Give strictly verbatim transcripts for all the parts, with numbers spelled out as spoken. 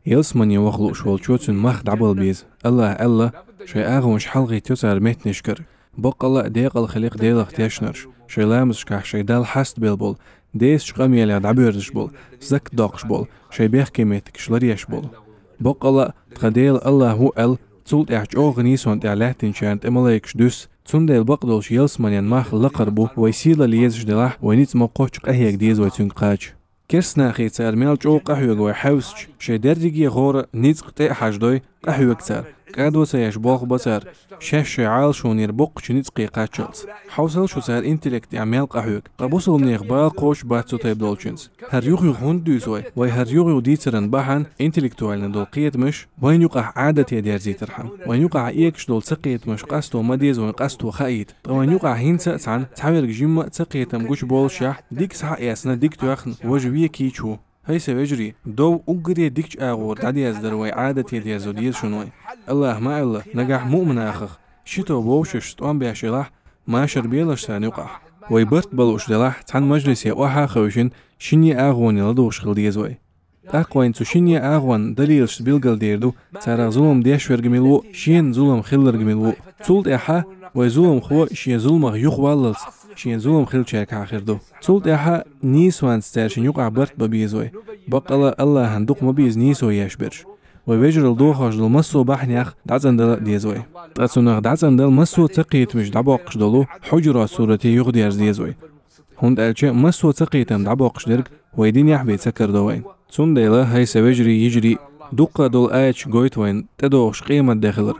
Ялсамане ваха лууш волчо цуьнан мах дӀабала беза. АллахӀа аьлла: «Шайн агӀонаш хьалхийттайо цара меттанашкара». Баккъала а декъала хилийта Делах тешнарш, шайн ламазашкахь шайн Далла хьастабелла болу, дезачу къамелех дӀабоьрзуш болу, закат доккхуш болу, шайн бехке меттигаш ларъеш болу. Баккъала а тхан Дела АллахӀ ву аьлла, цул тӀаьхьа чӀогӀа нийсонна тӀехь лаьттинчарна тӀе малайкаш дуьсу. Цундела бакъдолуш ялсаманен мах лакхара бу, вай сийлалла езаш делахь, вай ницкъ ма-кхоччу къахьега деза вай цуьнга кхача. Керстанахий цара мел чӀогӀа къахьоьгу вай хьаьвсича, шайн дерриге а хӀора ницкъ тӀе а хьаждой, къахьоьгу цара. КӀадо ца еш болх бо цара, шаьш шайн Ӏалашонера боккхачу ницкъе кхаччалц. Хьовсал шу, цара интеллект тӀехь мел къахьоьгу. Ткъа бусалбанех бала кхочуш бац цу тайпа долчуьнца. ХӀара юх-юха хӀунда дуьйцу вай? Вай хӀара юх-юха дийцаран бахьана интеллектуальни долу кхетамаш вайна юкъахь Ӏадате дерзийтархьама, вайна юкъахь экаш долу цакхетамаш къасто ма-дезза вайна къасто хаийта. Ткъа вайна юкъахь хӀинца а цхьана цхьаверг жимма а цакхетам гучуболушехь, дика схьа а эцна, дика тоьхна, важа вен кийча ву. ХӀай сан вежарий, дов уггаре дикачу агӀора дӀадерзадар вай Ӏадате дерзо деза шуна вай. АллахӀа ма аьлла: «Нагахь муъминех ши тоба вовшашца тӀом беш елахь, машар белаш царна юкъахь». Вай барт бан лууш делахь, цхьана мажлисе охьа а хевшина, шинне агӀоне ладугӀуш хила деза вай. ТӀаккха вайна цу шинне агӀонан далилашца билгалдер ду, царах зулам деш верг мила ву а, шена зулам хилларг мила ву а. Цул тӀаьхьа вай зуламхо шен зуламах юхаваллалц, шена зулам хиллачаьргахьа хир ду. Цул тӀаьхьа нийсонца цаьршинна юкъахь барт бан беза вай. Баккъала а АллахӀана дукха ма беза нийсо еш берш. Вай вежаралла дохош долу массо а бахьанех дӀацӀандала а деза вай. Ткъа цунах дӀацӀандала массо а цакхетамаш дӀабоккхуш долу Хьуджурат сурате юхадерза деза вай. ХӀунда аьлча массо а цакхетам дӀабоккхуш дерг вай динехь бен ца карадо вайна. Цундела, хӀай сан вежарий, йижарий, дуккха а долу аяташ гойту вайна тӀедогӀуш къематде хилар.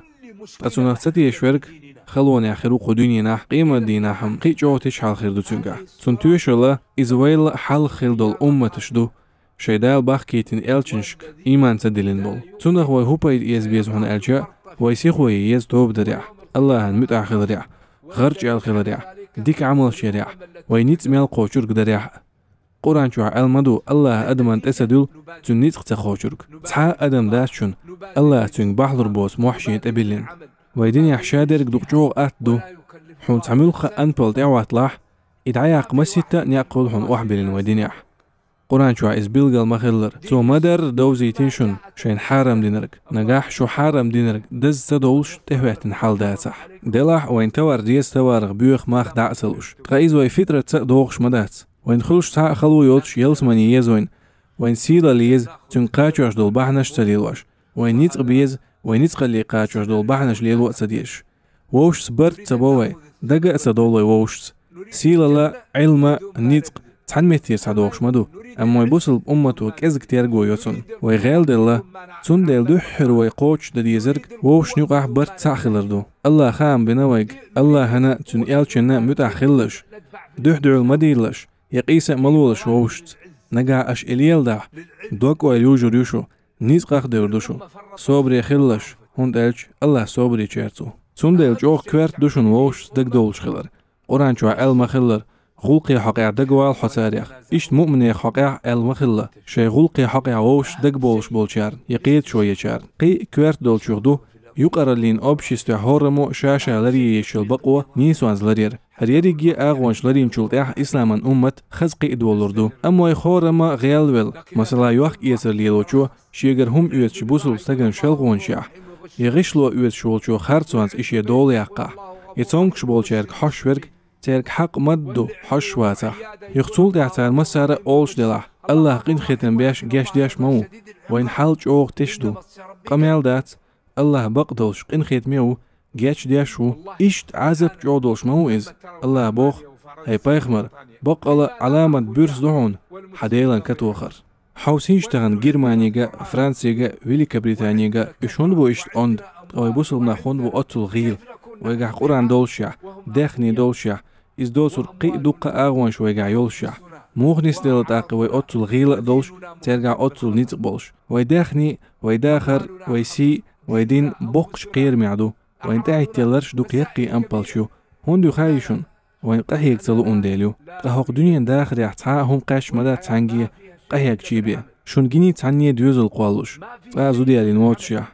Ткъа цунах ца тешаш верг халонехь хир ву кху дуьненахь, къематдийнахь-м кхин а чӀогӀа тешхьалла хир ду цуьнгахь. Цунна тоьшалла, иза вайл а хьалха хилла долу умматаш ду, шайн Дала бахкийтина элчанашка ийман ца диллина болу. Цунах вай хӀун пайда эца беза хьуна аьлча, вай сихо е еза тоба дарехь, АллахӀана муьтӀахь хиларехь, гӀарчӀел хиларехь, дика Ӏамалш ярехь, вай ницкъ мел кхочург дарехь а. Къуръан чохь аьлла ма ду: «АллахӀа адаман тӀе ца дуьллу цуьнан ницкъ ца кхочург». Цхьа а адам дац шуна, АллахӀа цуьнга бахьалур боцу мохь шен тӀе биллина. Вай динехь ша дерг дукха чӀогӀа атта ду. Хьуна цхьа муьлхха а анпал тӀе а хӀотталахь, и дӀаяккха масийтта а некъ хуьлу хьуна охьабиллина вай динехь. Къуръан чохь иза билгал ма-хиллара. Цо ма-дарра довзийтина шуна шайна хьарам динарг. Нагахь шу хьарам динарг даза ца довлуш тӀехӀоьттина хьал дацахь. Делахь а вайна тавар деза, таварах боьха мах дӀа а ца луш. Ткъа иза вай фитратца а догӀуш ма дац. Вайна хуьлуш цхьа а хало йоцуш ялсамане еза вайна. Вайна сийлалла еза, цуьнга кхачош долу бахьанаш а ца лелош. Вайна ницкъ беза, вай ницкъалле кхачош долу бахьанаш лело а ца дезаш. Вовшашца барт ца бо вай, дага а ца довлу вай вовшашца. Сийлалла, Ӏилма, ницкъ цхьана меттера схьадогӀуш ма ду, амма вай бусалба уммато кӀезиг терго йо цунна. Вай гӀелделла, цундела дуьххьара вай кхочушдан дезарг вовшашна юкъахь барт цхьаъ хилар ду. АллахӀа хаам бина вайга, АллахӀана, цуьнан элчанна муьтӀахь хилалаш, дуьхь-дуьхьал ма дийлалаш, я къийса а ма лолаш вовшашца. Нагахь аша и леладахь, дог-ойла южур ю шу, ницкъах а девр ду шу. Собаре хилалаш, хӀунда аьлча АллахӀ собаречаьрца ву. Цундела чӀогӀа коьрта ду шуна вовшашца дагадовлуш хилар. Къуръан чохь аьлла ма-хиллара: «ГӀуллакхе хьокъехь дагавала хьо царех». Иштта муъминех хьокъехь аьлла ма-хилла: «Шайн гӀуллакхе хьокъехь вовшашца дагабовлуш болчарна, я кхеташо ечарна». Кхин а коьрта долчух ду юкъараллин обществехь хӀораммо а ша-ша ларъе езаш йолу бакъо нийсонца ларъяр. ХӀара ерриге а агӀонаш ларйинчул тӀаьхьа исламан уммат хаза кхиадолур ду. Амма вай хӀораммо а гӀелвелла, масала, йохк-эцар лелочо шегара хӀума оьцучу бусалба стагана шалхонаш яхь, я гӀишло оьцуш волчо харцонца и шен дола яккхахь, я цомгуш болчаьрга хьожуш верг, цаьрга хьакъ ма-дду хьожуш вацахь. Юха цул тӀаьхьа цара массара а олуш делахь, АллахӀ къинхетам беш гечдеш ма ву, вайн хьал чӀогӀа теш ду. Къамел дац, АллахӀ бакъдолуш, къинхетаме ву, гечдеш ву. Иштта Ӏазап чӀогӀа долуш ма ву иза. АллахӀа боху: «ХӀай пайхамар, баккъала а Ӏаламат буьрса ду хьуна хьан Делан катохар». Хьовсийша тахана Германига, Францига, Великобританига, уьш хӀунда бу иштта онда, ткъа вай бусалба нах хӀунда бу оццул гӀийла? Вайгахь Къуръан доллушехь, даьхни доллушехь, иза доцург кхин а дуккха а агӀонаш вайгахь йоллушехь, муха нисделла тӀаккха вай оццул гӀийла а долуш, цаьргахь оццул ницкъ а болуш? Вай даьхни, вай дахар, вай сий, вай дин боккхачу кхерамехь ду. Вайна тӀехӀиттелларш дукха яккхий ампалш ю. ХӀунда ю хаьий шуна? Вайна къахьега ца луун дела ю. Ткъа хӀокху дуьненан дахарехь цхьа а хӀума кхаьчча ма дац цхьаьнгге къахьегчий бен. Шуна гиний цхьанне доьзал кхоллуш, цкъа а зуда ялийна воццушехь.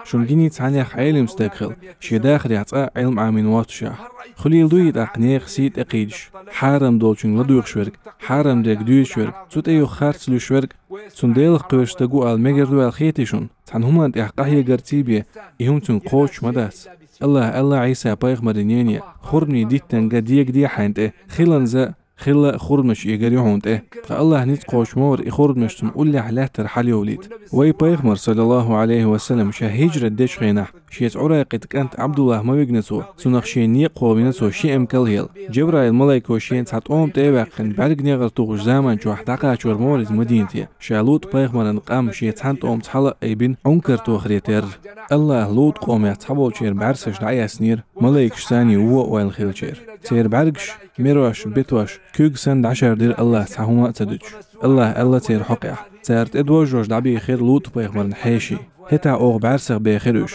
Шуна гиний цхьаннех Ӏелам стаг хила, шен дахарехь цкъа а Ӏилма Ӏамийна воццушехь. Хуьлийла ду и тӀаккха нехан сий тӀекхийдаш, хьарам долчуьнга ладугӀуш верг, хьарам дерг дуьйцуш верг, цу тӀе юха харц луьйш верг, цунна Делах кхоьруш стаг ву ала мегар ду аьлла хетий шуна? Цхьана хӀуманна тӀехь къахьегарций бен, и хӀума цуьнга кхочуш ма дац. Аллаха аьлла Ӏийса-пайхамаран нене, хурманийн диттанга дега де хьайна тӀе, хиланза, хилла хурманаш эгар ю хьуна тӀе. Тхан Аллаха ницкъ кхочуш ма вара и хурманаш цунна уллехь лаьттара хьалайовлийта. Вай пайхамар, саллаллаху Ӏалайхи ва саллам, ша хӀижрат дечу хенахь, шеца Ӏурайкъит кӀант Ӏабдуллах ма вигна цо, цунах шен некъахо вина цо ши эмкал а елла. Джабраил малайко шена цхьа тӀома тӀе а ваьккхина, бӀаьрг негӀар тухучу заман чохь дӀакхачор ма вара иза Мадинате. Ша ЛутӀ-пайхамаран къам шен цхьана тӀомаца хьала а айбина, Ӏункар тохаре терра. Аллаха ЛутӀ-къомех цхьаболчеран бӀаьрсаш дӀакъаьстинера, малайкаш царний вон а войла хилчера. Церан бӀаьргаш, мерош, бетош, куьг санна дӀашардира Аллаха цхьа хӀума а ца дуьтуш. Аллаха аьлла церан хьокъехь. Цара тӀедожош дӀабийхира ЛутӀ-пайхамаран хьеший. ХӀетахь оха бӀаьрсах бехира уьш.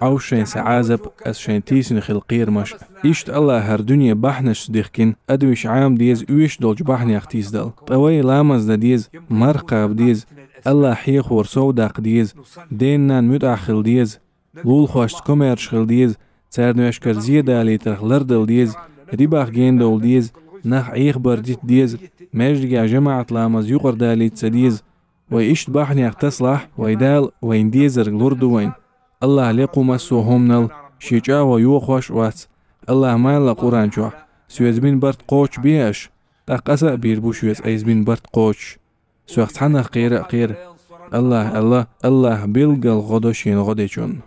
Ӏовша шайн сан Ӏазап, аса шайна тийсина хила кхерамаш. Иштта Аллаха хӀара дуьне бахьанашца дихкина, адамаш Ӏама деза оьшуш долчу бахьанех тийсадала. Ткъа вай ламаз дан деза, марха кхаба деза, Аллах хьехор сов даккха деза, ден-ненан муьтӀахь хила деза, лулахошца комаьрша хила деза, царна ваьшкара зе далийтарх лардала деза, рибах генадовла деза, нах Ӏехабар дита деза, маьждигехь жамаӀат ламаз юкъара далийта ца деза. Вай иштта бахьанех тасалахь, вай Дала вайна дезарг лур ду вайна. Аллаха лекха ву массо а хӀуманал, шен чӀагӀо йохош а вац. Аллаха ма аьлла Къуръан чохь: «Соьца бина барт кхочушбе аша, тӀаккха аса а бийр бу шоьца айса бина барт кхочуш. Сох цхьаннах кхера а кхера». Аллаха аьлла: «Аллаха билггал гӀо до шена гӀо дечунна».